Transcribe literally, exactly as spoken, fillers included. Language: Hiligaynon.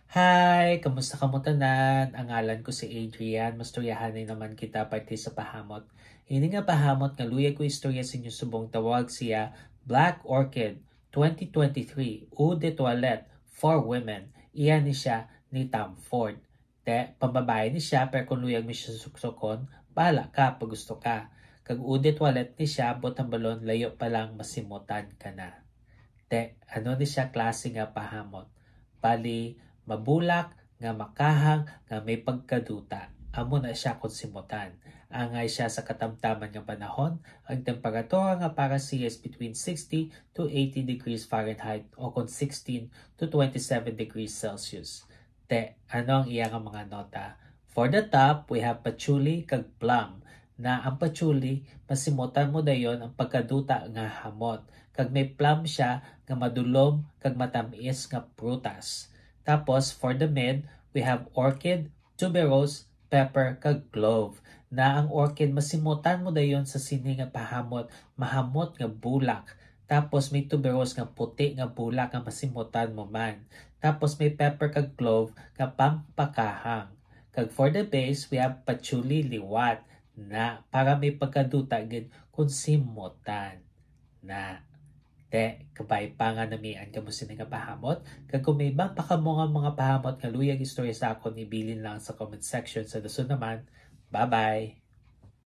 Hi! Kamusta kamo tanan? Ang ngalan ko si Adrian. Mastoryahanay naman kita parte sa pahamot. Ini nga pahamot nga luyag ko istorya sa inyo subong tawag siya Black Orchid twenty twenty-three Eau de Toilette for Women. Iya ni siya ni Tom Ford. Te, pambabae ni siya, pero kung luyag mi siya suksokon, bahala ka pag gusto ka. Kag Eau de Toilette ni siya, but ang balon layo pa lang masimutan ka na. Te, ano ni siya klase nga pahamot? Bali, mabulak, nga makahang, nga may pagkaduta. Amo na siya kung simutan. Angay siya sa katamtaman nga panahon, ang temperatura nga para siya is between sixty to eighty degrees Fahrenheit o kung sixteen to twenty-seven degrees Celsius. Te, ano ang iya nga mga nota? For the top, we have patchouli kag plum. Na ang patchouli, masimutan mo dayon ang pagkaduta nga hamot. Kag may plum siya nga madulom kag matamis nga prutas. Tapos, for the mid, we have orchid, tuberose, pepper, kag clove. Na ang orchid, masimutan mo dayon sa sini nga pahamot, mahamot nga bulak. Tapos may tuberose nga puti nga bulak nga masimutan mo man. Tapos may pepper kag clove nga pampakahang. Kag for the base, we have patchouli liwat na para may pagkaduta gid kung simutan na. Te, kabay pa nga namian kamo sini nga pahamot. Kag kung may iba pa kamo nga mga pahamot nga luyag istorya sa akon, ibilin lang sa comment section. Sa dason naman, bye-bye!